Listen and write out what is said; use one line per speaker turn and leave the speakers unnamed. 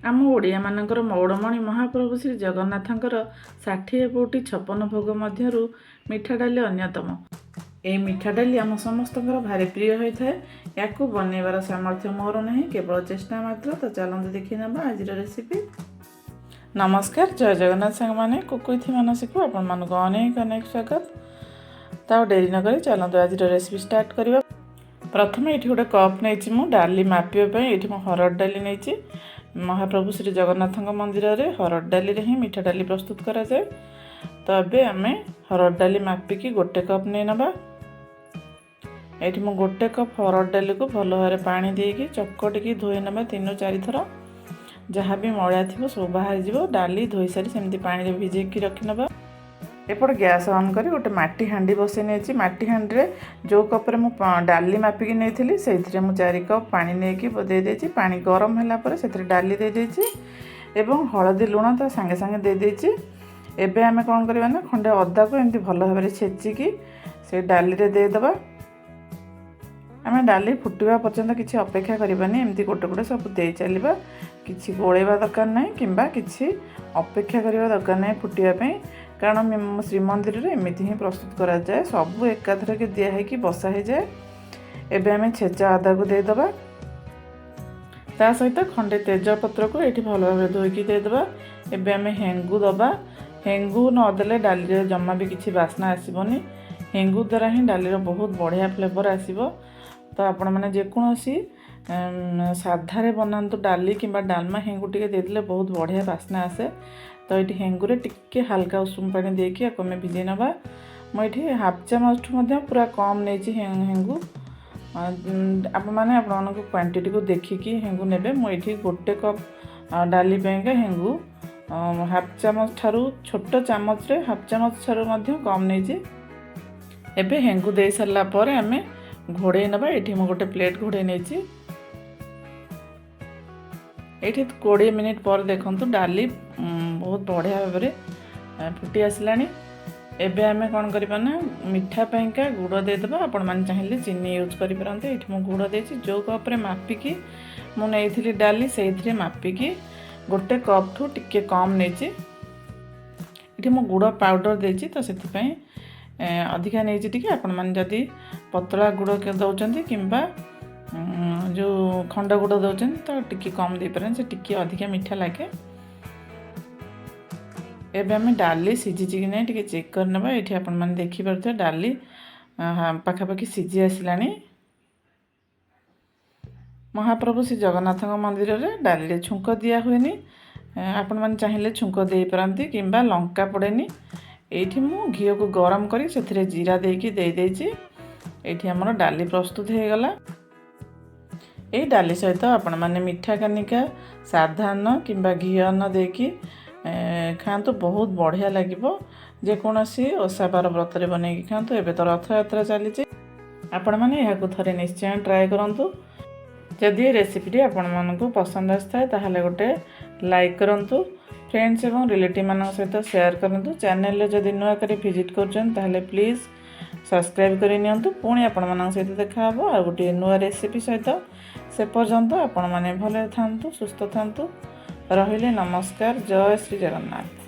ଆମ ଓଡ଼ିଆମାନଙ୍କର ମଉଡ଼ମଣି ମହାପ୍ରଭୁ ଶ୍ରୀ ଜଗନ୍ନାଥଙ୍କର 60 ପଉଟି 56 ଭୋଗ ମଧ୍ୟରୁ ମିଠା ଡାଲି ଅନ୍ୟତମ। ଏହି ମିଠା ଡାଲି ଆମ ସମସ୍ତଙ୍କର ଭାରି ପ୍ରିୟ ହୋଇଥାଏ। ୟାକୁ ବନେଇବାର ସାମର୍ଥ୍ୟ ମୋର ନାହିଁ, କେବଳ ଚେଷ୍ଟା ମାତ୍ର। ତ ଚାଲନ୍ତୁ ଦେଖିନେବା ଆଜିର ରେସିପି। ନମସ୍କାର, ଜୟ ଜଗନ୍ନାଥ ସାଙ୍ଗମାନେ। କୁକ୍ ୱିଥ୍ ମାନସୀକୁ ଆପଣମାନଙ୍କୁ ଅନେକ ଅନେକ ସ୍ୱାଗତ। ତ ଆଉ ଡେରି ନକରି ଚାଲନ୍ତୁ ଆଜିର ରେସିପି ଷ୍ଟାର୍ଟ କରିବା। ପ୍ରଥମେ ଏଇଠି ଗୋଟେ କପ୍ ନେଇଛି ମୁଁ ଡାଲି ମାପିବା ପାଇଁ। ଏଇଠି ମୁଁ ହରଡ଼ ଡାଲି ନେଇଛି। ମହାପ୍ରଭୁ ଶ୍ରୀ ଜଗନ୍ନାଥଙ୍କ ମନ୍ଦିରରେ ହରଡ଼ ଡାଲିରେ ହିଁ ମିଠା ଡାଲି ପ୍ରସ୍ତୁତ କରାଯାଏ। ତ ଏବେ ଆମେ ହରଡ଼ ଡାଲି ମାପିକି ଗୋଟେ କପ୍ ନେଇ ନେବା। ଏଇଠି ମୁଁ ଗୋଟେ କପ୍ ହରଡ଼ ଡାଲିକୁ ଭଲ ଭାବରେ ପାଣି ଦେଇକି ଚକଟିକି ଧୋଇ ନେବା ତିନି ଚାରିଥର। ଯାହା ବି ମଇଳା ଥିବ, ସବୁ ବାହାରିଯିବ। ଡାଲି ଧୋଇ ସାରି ସେମିତି ପାଣିରେ ଭିଜେଇକି ରଖିନେବା। ଏପଟେ ଗ୍ୟାସ୍ ଅନ୍ କରି ଗୋଟେ ମାଟି ହାଣ୍ଡି ବସେଇ ନେଇଛି। ମାଟି ହାଣ୍ଡିରେ ଯେଉଁ କପ୍ରେ ମୁଁ ଡାଲି ମାପିକି ନେଇଥିଲି, ସେଇଥିରେ ମୁଁ 4 କପ୍ ପାଣି ନେଇକି ଦେଇଦେଇଛି। ପାଣି ଗରମ ହେଲା ପରେ ସେଥିରେ ଡାଲି ଦେଇଦେଇଛି ଏବଂ ହଳଦୀ, ଲୁଣ ତା ସାଙ୍ଗେ ସାଙ୍ଗେ ଦେଇଦେଇଛି। ଏବେ ଆମେ କ'ଣ କରିବା ନା, ଖଣ୍ଡେ ଅଦାକୁ ଏମିତି ଭଲ ଭାବରେ ଛେଚିକି ସେ ଡାଲିରେ ଦେଇଦେବା। ଆମେ ଡାଲି ଫୁଟିବା ପର୍ଯ୍ୟନ୍ତ କିଛି ଅପେକ୍ଷା କରିବାନି। ଏମିତି ଗୋଟେ ଗୋଟେ ସବୁ ଦେଇ ଚାଲିବା। କିଛି ଗୋଳେଇବା ଦରକାର ନାହିଁ କିମ୍ବା କିଛି ଅପେକ୍ଷା କରିବା ଦରକାର ନାହିଁ ଫୁଟିବା ପାଇଁ, କାରଣ ଶ୍ରୀମନ୍ଦିରରେ ଏମିତି ହିଁ ପ୍ରସ୍ତୁତ କରାଯାଏ। ସବୁ ଏକାଥରକେ ଦିଆ ହେଇକି ବସା ହେଇଯାଏ। ଏବେ ଆମେ ଛେଚା ଅଦାକୁ ଦେଇଦେବା। ତା ସହିତ ଖଣ୍ଡେ ତେଜପତ୍ରକୁ ଏଇଠି ଭଲ ଭାବରେ ଧୋଇକି ଦେଇଦେବା। ଏବେ ଆମେ ହେଙ୍ଗୁ ଦେବା। ହେଙ୍ଗୁ ନଦେଲେ ଡାଲିରେ ଜମା ବି କିଛି ବାସ୍ନା ଆସିବନି। ହେଙ୍ଗୁ ଦ୍ୱାରା ହିଁ ଡାଲିର ବହୁତ ବଢ଼ିଆ ଫ୍ଲେଭର୍ ଆସିବ। ତ ଆପଣମାନେ ଯେକୌଣସି ସାଧାରେ ବନାନ୍ତୁ ଡାଲି କିମ୍ବା ଡାଲମା, ହେଙ୍ଗୁ ଟିକେ ଦେଇଦେଲେ ବହୁତ ବଢ଼ିଆ ବାସ୍ନା ଆସେ। ତ ଏଇଠି ହେଙ୍ଗୁରେ ଟିକେ ହାଲକା ଉଷୁମ ପାଣି ଦେଇକି ଆକୁ ଆମେ ଭିଜେଇ ନେବା। ମୁଁ ଏଇଠି ହାଫ୍ ଚାମଚଠୁ ମଧ୍ୟ ପୁରା କମ୍ ନେଇଛି ହେଙ୍ଗୁ। ଆପଣମାନେ ଆପଣମାନଙ୍କ କ୍ୱାଣ୍ଟିଟିକୁ ଦେଖିକି ହେଙ୍ଗୁ ନେବେ। ମୁଁ ଏଇଠି ଗୋଟେ କପ୍ ଡାଲି ପାଇଁକା ହେଙ୍ଗୁ ହାଫ୍ ଚାମଚ ଠାରୁ, ଛୋଟ ଚାମଚରେ ହାଫ୍ ଚାମଚ ଠାରୁ ମଧ୍ୟ କମ୍ ନେଇଛି। ଏବେ ହେଙ୍ଗୁ ଦେଇ ସାରିଲା ପରେ ଆମେ ଘୋଡ଼େଇ ନେବା। ଏଇଠି ମୁଁ ଗୋଟେ ପ୍ଲେଟ୍ ଘୋଡ଼େଇ ନେଇଛି। ଏଇଠି 20 ମିନିଟ୍ ପରେ ଦେଖନ୍ତୁ, ଡାଲି ବହୁତ ବଢ଼ିଆ ଭାବରେ ଫୁଟି ଆସିଲାଣି। ଏବେ ଆମେ କ'ଣ କରିବା ନା, ମିଠା ପାଇଁକା ଗୁଡ଼ ଦେଇଦେବା। ଆପଣମାନେ ଚାହିଁଲେ ଚିନି ୟୁଜ୍ କରିପାରନ୍ତି। ଏଇଠି ମୁଁ ଗୁଡ଼ ଦେଇଛି। ଯେଉଁ କପ୍ରେ ମାପିକି ମୁଁ ନେଇଥିଲି ଡାଲି, ସେଇଥିରେ ମାପିକି ଗୋଟେ କପ୍ଠୁ ଟିକେ କମ୍ ନେଇଛି। ଏଠି ମୁଁ ଗୁଡ଼ ପାଉଡ଼ର ଦେଇଛି, ତ ସେଥିପାଇଁ ଅଧିକା ନେଇଛି ଟିକେ। ଆପଣମାନେ ଯଦି ପତଳା ଗୁଡ଼ ଦେଉଛନ୍ତି କିମ୍ବା ଯେଉଁ ଖଣ୍ଡ ଗୁଡ଼ ଦେଉଛନ୍ତି, ତ ଟିକେ କମ୍ ଦେଇପାରନ୍ତି। ସେ ଟିକେ ଅଧିକା ମିଠା ଲାଗେ। ଏବେ ଆମେ ଡାଲି ସିଝିଛି କି ନାହିଁ ଟିକେ ଚେକ୍ କରିନେବା। ଏଇଠି ଆପଣମାନେ ଦେଖିପାରୁଥିବେ, ଡାଲି ପାଖାପାଖି ସିଝି ଆସିଲାଣି। ମହାପ୍ରଭୁ ଶ୍ରୀ ଜଗନ୍ନାଥଙ୍କ ମନ୍ଦିରରେ ଡାଲିରେ ଛୁଙ୍କ ଦିଆ ହୁଏନି। ଆପଣମାନେ ଚାହିଁଲେ ଛୁଙ୍କ ଦେଇପାରନ୍ତି କିମ୍ବା ଲଙ୍କା ପଡ଼େନି। ଏଇଠି ମୁଁ ଘିଅକୁ ଗରମ କରି ସେଥିରେ ଜିରା ଦେଇକି ଦେଇଦେଇଛି। ଏଇଠି ଆମର ଡାଲି ପ୍ରସ୍ତୁତ ହେଇଗଲା। ଏଇ ଡାଲି ସହିତ ଆପଣମାନେ ମିଠା କାନିକା, ସାଧା ଅନ୍ନ କିମ୍ବା ଘିଅ ଅନ୍ନ ଦେଇକି ଖାଆନ୍ତୁ, ବହୁତ ବଢ଼ିଆ ଲାଗିବ। ଯେକୌଣସି ଓଷା ବାର ବ୍ରତରେ ବନେଇକି ଖାଆନ୍ତୁ। ଏବେ ତ ରଥଯାତ୍ରା ଚାଲିଛି। ଆପଣମାନେ ଏହାକୁ ଥରେ ନିଶ୍ଚୟ ଟ୍ରାଏ କରନ୍ତୁ। ଯଦି ଏ ରେସିପିଟି ଆପଣମାନଙ୍କୁ ପସନ୍ଦ ଆସିଥାଏ, ତାହେଲେ ଗୋଟେ ଲାଇକ୍ କରନ୍ତୁ, ଫ୍ରେଣ୍ଡସ୍ ଏବଂ ରିଲେଟିଭ୍ମାନଙ୍କ ସହିତ ସେୟାର କରନ୍ତୁ। ଚ୍ୟାନେଲରେ ଯଦି ନୂଆ କରି ଭିଜିଟ୍ କରୁଛନ୍ତି, ତାହେଲେ ପ୍ଲିଜ୍ ସବସ୍କ୍ରାଇବ୍ କରି ନିଅନ୍ତୁ। ପୁଣି ଆପଣମାନଙ୍କ ସହିତ ଦେଖାହେବ ଆଉ ଗୋଟିଏ ନୂଆ ରେସିପି ସହିତ। ସେ ପର୍ଯ୍ୟନ୍ତ ଆପଣମାନେ ଭଲରେ ଥାନ୍ତୁ, ସୁସ୍ଥ ଥାନ୍ତୁ। ରହିଲି, ନମସ୍କାର। ଜୟ ଶ୍ରୀ ଜଗନ୍ନାଥ।